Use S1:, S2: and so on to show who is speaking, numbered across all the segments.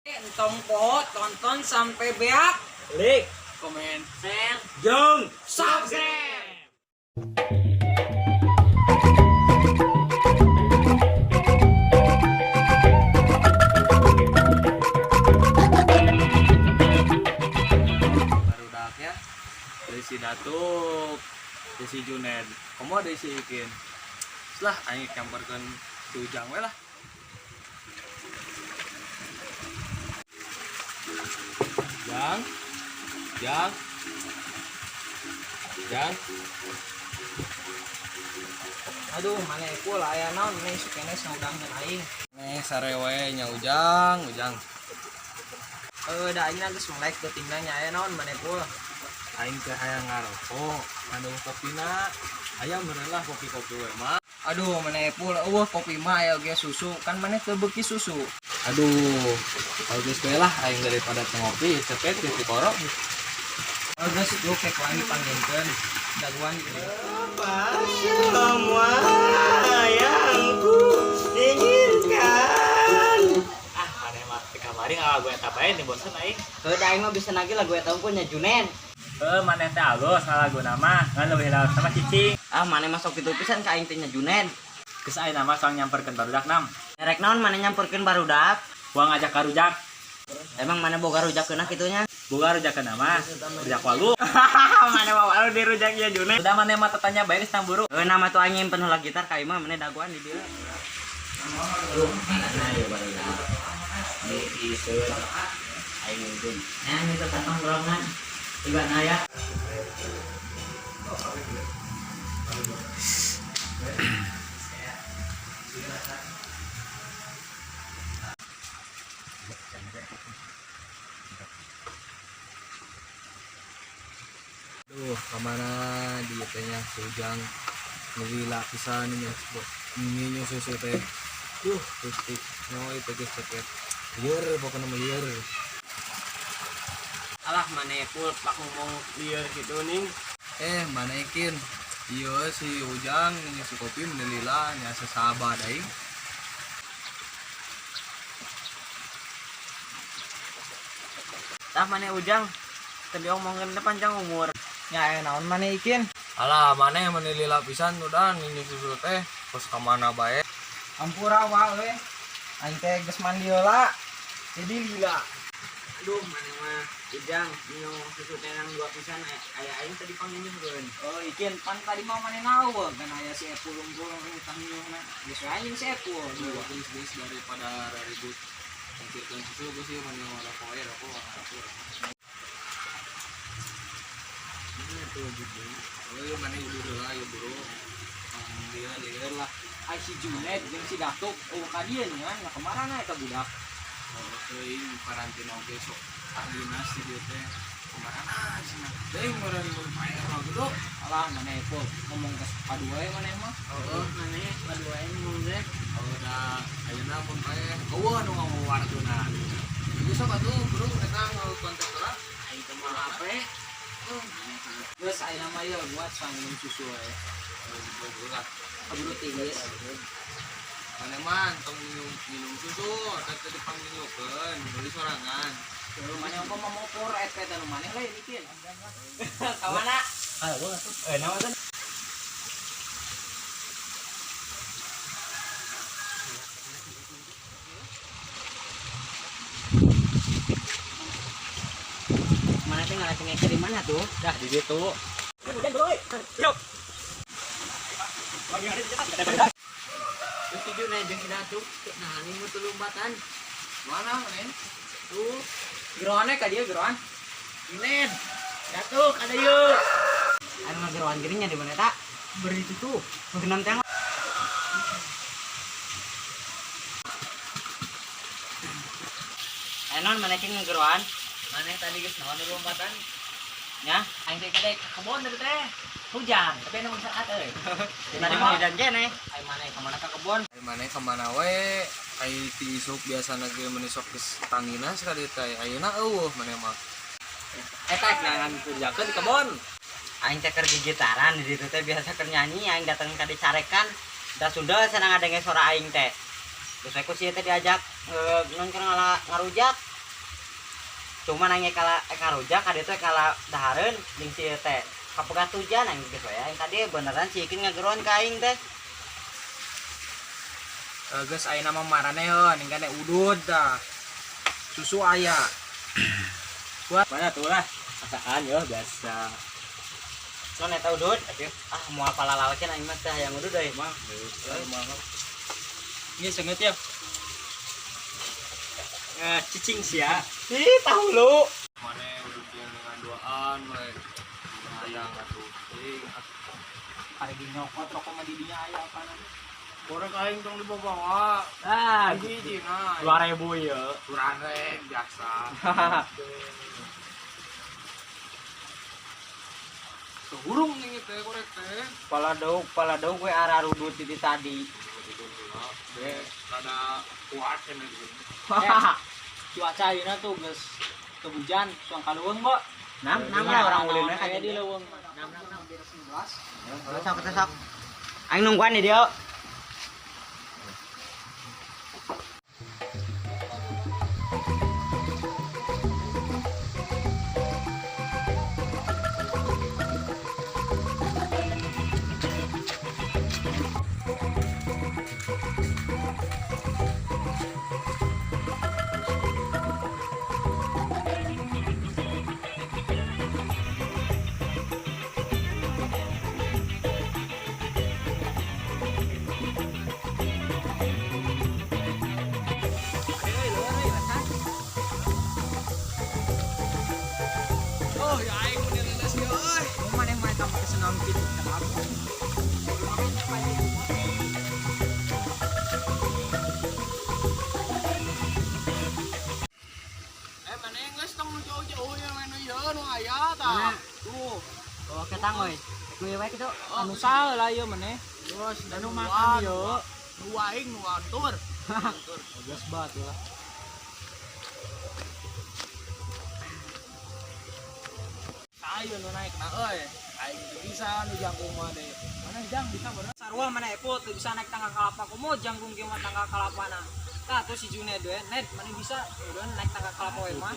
S1: Entong poho tonton sampai beak.
S2: Like,
S1: komen,
S2: share,
S1: jeung subscribe.
S2: Barudaknya dari si Datuk, dari si Juned, komo dari si Ikin. Lah aing nyamperkeun si Ujang we lah. Jang, Jang, Jang.
S1: Aduh, mana Epul aya naon nih sukene saudangkeun aing.
S2: Nih sare we nya Ujang, Ujang.
S1: Heuh, da aing geus melek geutingna nya aya naon mana Epul.
S2: Aing teh hayang ngarokok, anu kopina. Aya meureun lah kopi-kopi we mah.
S1: Aduh, mana Epul eueuh kopi mah aya ge susu, kan maneh teu beuki susu.
S2: Aduh, bagus we lah aing daripada teu ngopi, cepet di korok.
S1: Oh, geus tuh kek wangi panggenkeun. Daguan
S3: Apa semua yang ku inginkan?
S4: Ah, maneh mah di kamari ngalagu eta bae nih bosen aing.
S3: Heuh, da aing mah bisa nagih lagu eta unggul nya Junen.
S4: Heuh, maneh teh alus ngalaguna mah, ngan leuwih laos sama cicing.
S3: Ah, maneh masuk kitu pisan ka aing teh nya Junen.
S4: Geus ayeuna mah soang nyamperkeun barudak nam.
S3: Rek naon maneh nyamperkeun barudak?
S4: Gua ngajak ka rujak.
S3: Emang maneh boga rujak keunah kitu nya?
S4: Boga rujakeun mah, rujak walu.
S3: Maneh bawa lu di rujak ieu Junen.
S4: Udah maneh mah tetanya bae geus buru.
S3: Heuh, nama tuh aing nyimpen heula gitar ka imah maneh dagoan di dieu. Aduh, mana ya barudak. Di iseun aing untung. Nah, ini tetap tongkrongan. Tiba ya.
S2: Duh, kamana dia teh nya si Ujang ngelila pisan nya nginyu susu teh. Duh, Gusti, nyawa itu geus cepet. Lieur pokoknya mah lieur.
S3: Alah, maneh Epul pak ngomong lieur gitu ning.
S2: Eh, mana ikin? Iya si Ujang nyusu kopi menelila nya sahabat aing.
S3: Tah maneh Ujang, tadi omongin panjang umur.
S1: Nya aya naon maneh Ikin?
S2: Alah, maneh menelila pisan udah nginyu susu teh. Terus kamana bae?
S1: Ampura wa euy. Aing teh geus mandi heula. Jadi lila.
S3: Aduh, maneh mah Ujang minum susu tenang dua pisan aya aing tadi panginyeun.
S1: Oh, Ikin pan tadi mah maneh naon kan aya si Epul unggul tangnyuhna. Geus we anjing si Epul.
S2: Dua geus daripada ribut. Mikirkeun susu geus ieu mending rokok we rokok rokok. Ini tuh gitu. Oh, iya maneh udah heula ya bro. Lieur lieur lah.
S1: Ai si Juned jeung si Datuk eueuh ka dieu nya nya kemana eta budak.
S2: Oh, teuing karantina oge sok ahlinas si dieu teh. Kumaha cenah. Teuing meureun mun paeh mah gitu.
S1: Alah maneh Epul ngomong geus padu wae maneh mah.
S2: Heeh.
S3: Maneh padu wae ngomong teh.
S2: Oh, da ayeuna mun paeh eueuh nu ngawawarkeunna. Ieu sok atuh bro eta kontak heula.
S3: Aing teh moal HP.
S1: Geus ayeuna mah ieu buat soang minum susu wae.
S2: Oh, lah.
S1: Kaburu tiis.
S2: Mana mah tong minum minum susu, teh teh dipangminyukeun, meuli sorangan.
S1: Heuh maneh mah mamopor eta teh nu maneh lain Ikin.
S3: Ka mana?
S4: Ah, gua atuh. Eh, naon teh?
S3: Mana teh ngalaceng di mana tuh?
S4: Dah di situ. Yuk.
S3: Terus si Junen jeung si Datuk nah ini mutu lompatan.
S2: Mana maneh?
S3: Tuh,
S1: Geroane ka dieu geroan.
S3: Junen. Datuk ada yuk. Anu ngageroan geuning nya di mana ta?
S1: Beri itu tuh.
S3: Genam teh. Ayo non, mana cing ngegeroan?
S4: Maneh tadi geus naon di lompatan?
S3: Ya,
S4: Aing teh kadek ka kebon tadi teh. Hujan, tapi anu saat euy.
S3: tadi mah hujan keneh.
S1: Ai maneh ka mana ka kebon?
S2: Ai maneh ka mana we? Ai ti isuk biasana ge meuni sok geus tanginas ka dieu teh. Ayeuna eueuh maneh mah.
S4: Eta nangan kerjakeun di kebon.
S3: Aing teh keur gigitaran di ditu teh biasa keur nyanyi, aing dateng ka dicarekan. Da Sunda senang ngadenge suara aing teh. Terus aku sih teh diajak non keur ngala ngarujak. Cuma nanya kala karujak ka dieu teh kala dahareun jeung si ieu teh. Kapegat hujan aing geus we aing ka dieu beneran si Ikin ngageroan ka aing teh.
S1: Geus ayeuna mah marane heuh ning gane udud tah. Susu aya.
S4: Mana tuh lah? Masakan yo biasa.
S3: Non eta udud. Ah moal palalalakeun aing mah teh hayang udud euy.
S4: Mah. Ini seungeut ya. Cicing sia.
S3: Ih, tahu lu.
S2: Mana udud yang dengan duaan we. Hayang atuh. Cing.
S1: Kali nyokot rokok mah di dinya aya apana.
S2: Korek aing tong dibawa.
S4: Ah,
S2: Hiji nah.
S4: 2000 ya.
S2: Turare biasa. Hurung nih teh korek teh.
S3: Pala dauk we ararudut ti tadi.
S2: Be rada kuat kan gitu.
S1: Cuaca ayeuna tuh geus teu hujan, suang ka leuweung, Bo.
S3: Nam nam lah orang ulin we
S1: Aya di
S3: ka
S1: leuweung. Nam nam nam 11.
S3: Sok sok. Aing nungguan di dieu.
S2: Oh, ya aing mun leles ieu euy.
S1: Mun maneh mah eta make senam kitu ka aku.
S2: Maneh geus tong nu jauh-jauh yang nu ieu nu aya tah. Tuh.
S3: Oh, ketang euy. Kuy wae kitu.
S1: Anu saha lah ieu maneh.
S2: Terus
S1: Anu makan ieu.
S2: Nu aing nu antur.
S1: Geus bat lah.
S2: Ayo nu naik na euy. Aing teu bisa nu jangkung mah deh.
S1: Mana jang bisa bener. Sarua mana epo teu bisa naik tangga kalapa komo jangkung kieu mah tangga kalapana. Tah tuh si Juned we, Ned mana bisa udah naik tangga kalapa we mah.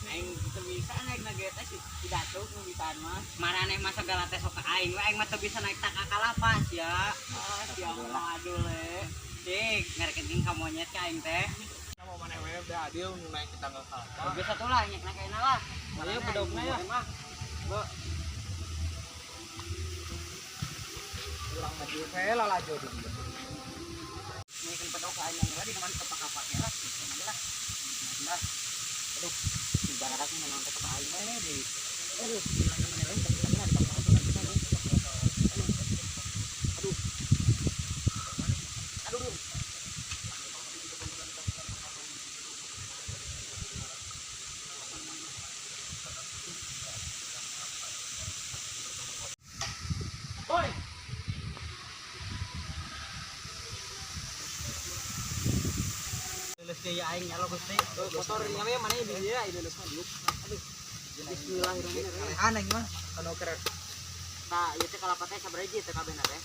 S3: Aing teu bisa naik na ge teh si datuk nu bisaan mah. Maraneh mah segala teh sok ka aing we aing mah teu bisa naik tangga kalapa sia. Ah, sia mah aduh le. Cik, ngarekeun ka monyet ka aing teh.
S2: Sama maneh we da adil nu naik ke tangga kalapa.
S3: Bisa tuh lah nyek naik ayeuna lah.
S1: Ayo bedogna ya.
S3: Mah.
S1: Urang mah dieu we lalajo di dieu.
S3: Nyekeun bedog ka aing yang di mana kepak-kapake lah. Mana lah. Nah. Aduh, ibarat aku menang teh ka aing mah di. Aduh, mana mana lain tapi ada Aduh. Aduh. Aduh.
S2: Oi.
S3: Leuleus deui aing nya lo Gusti.
S1: Motor nya we maneh di dieu aya leuleus mah diuk. Aduh.
S3: Bismillahirrahmanirrahim.
S1: Kalehan aing mah kanu keur
S3: Tah, ieu teh kalapa teh sabaraha hiji teh kabehna teh?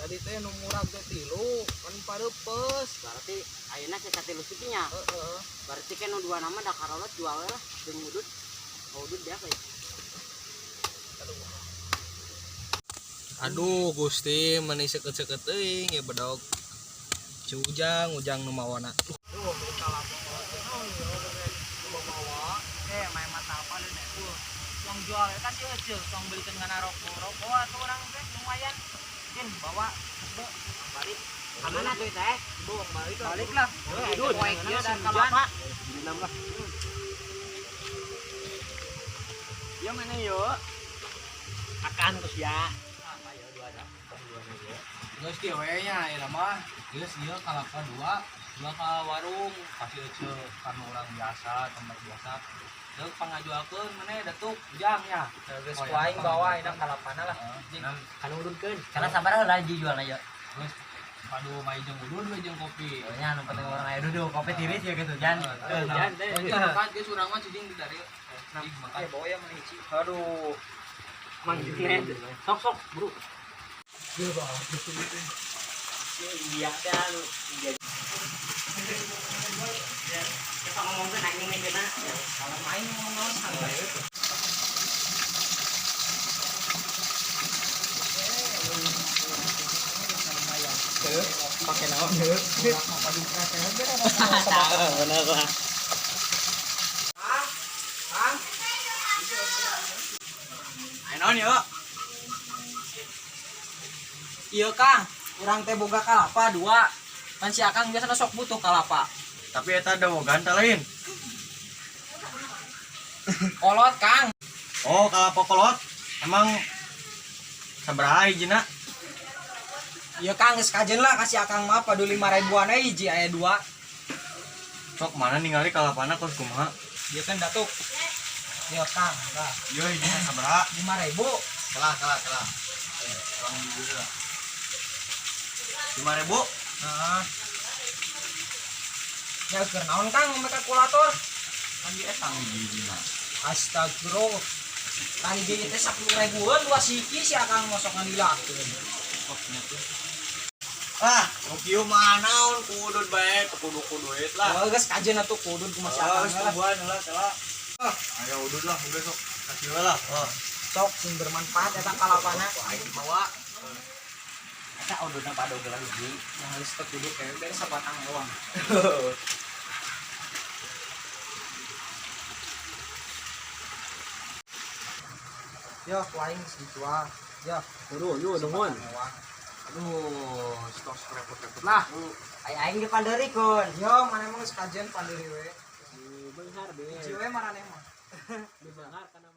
S2: Tadi teh nu murag teh 3, kan pareupes.
S3: Berarti ayeuna sisa 3 siki nya.
S2: Heeh.
S3: Berarti kan nu dua nama da karolot jual we lah jeung udud. Oh, udud biasa ya.
S2: Aduh Gusti, meni seukeut-seukeut teuing ya bedog. Si Ujang, Ujang nu mawana. Duh, kalapa naon ya nu mawa.
S1: Main mata apa lu nek. Tong jual eta sih eueuh, tong belikeun ngana rokok. Rokok atuh urang teh lumayan. Jin bawa be balik.
S3: Ka mana tuh teh?
S1: Bang balik lah. Balik lah.
S3: Udud.
S1: Poek ieu dan kalapa.
S3: Yo mana yo? Akan terus ya. Apa yo dua ada.
S2: Geus kieu we nya ayeuna mah. Geus ieu kalapa dua, dua ka warung kasih ece kanu urang biasa, tempat biasa. Deuk pangajualkeun maneh datuk Ujang nya.
S1: Geus ku aing bawa ayeuna kalapana lah.
S2: Jing.
S3: Kanu ududkeun. Karena sabaraha heula hiji jualna yo.
S2: Geus padu mai jeung udud we jeung kopi.
S3: Nya nu penting urang aya duduk kopi tiris ya gitu jan.
S2: Jan teh. Makan geus urang mah cicing di dari. Cicing makan.
S1: Bawa ya mana hiji.
S3: Aduh. Mang Junet. Sok sok, Bro. India teh anu India. Kita ngomong Ngomongkeun anjing mikirna.
S1: Kalau main ngomong naon santai we tuh.
S4: Pakai naon heuh.
S3: Tahu bener lah.
S1: Kang,
S4: Ayo naon yo?
S1: iya Kang, urang teh boga kalapa dua. Kan si Akang biasana sok butuh kalapa.
S4: Tapi eta dawogan ta lain.
S1: Kolot Kang.
S4: Oh, kalapa kolot. Emang sabaraha hijina?
S1: Iya Kang, geus kajen lah kasih Akang mah padu 5 ribuan we hiji aya dua.
S4: Sok mana ningali kalapana kos kumaha?
S1: Dia kan datuk. Iya Kang, tah.
S4: Yo hijina sabaraha?
S1: 5 ribu.
S4: Kalah, kalah, kalah. Kurang jujur lah. 5.000?
S1: Heeh. Ya keur naon Kang ngombe kalkulator?
S4: Kan di etang hiji-hijina.
S1: Astagfirullah. Tadi ge teh 10 ribuan dua siki si Akang mosok ngalilakeun.
S4: Ah, nu kieu mah naon kudud bae, teu kudu ku duit lah.
S1: Oh, geus kajen atuh kudud kumaha si Akang
S4: Ah,
S1: lah.
S4: setubuhan lah, salah. Ah, ayo udud lah, udah sok. Kasih we lah. Oh.
S1: Sok sing bermanfaat eta kalapana.
S4: Aing dibawa.
S3: Eta odona pada gelas hiji.
S1: Yang geus teu kudu kayak beres sabatang ewang. Yo, ku aing geus dijual. Yo,
S2: Aduh, yo nuhun.
S1: ewang.
S2: Aduh, stok repot-repot lah.
S3: Ai aing ge panderi kun.
S1: Yo, mana emang geus kajen panderi we.
S2: Benghar
S1: Hiji we maraneh mah.
S2: Benghar kana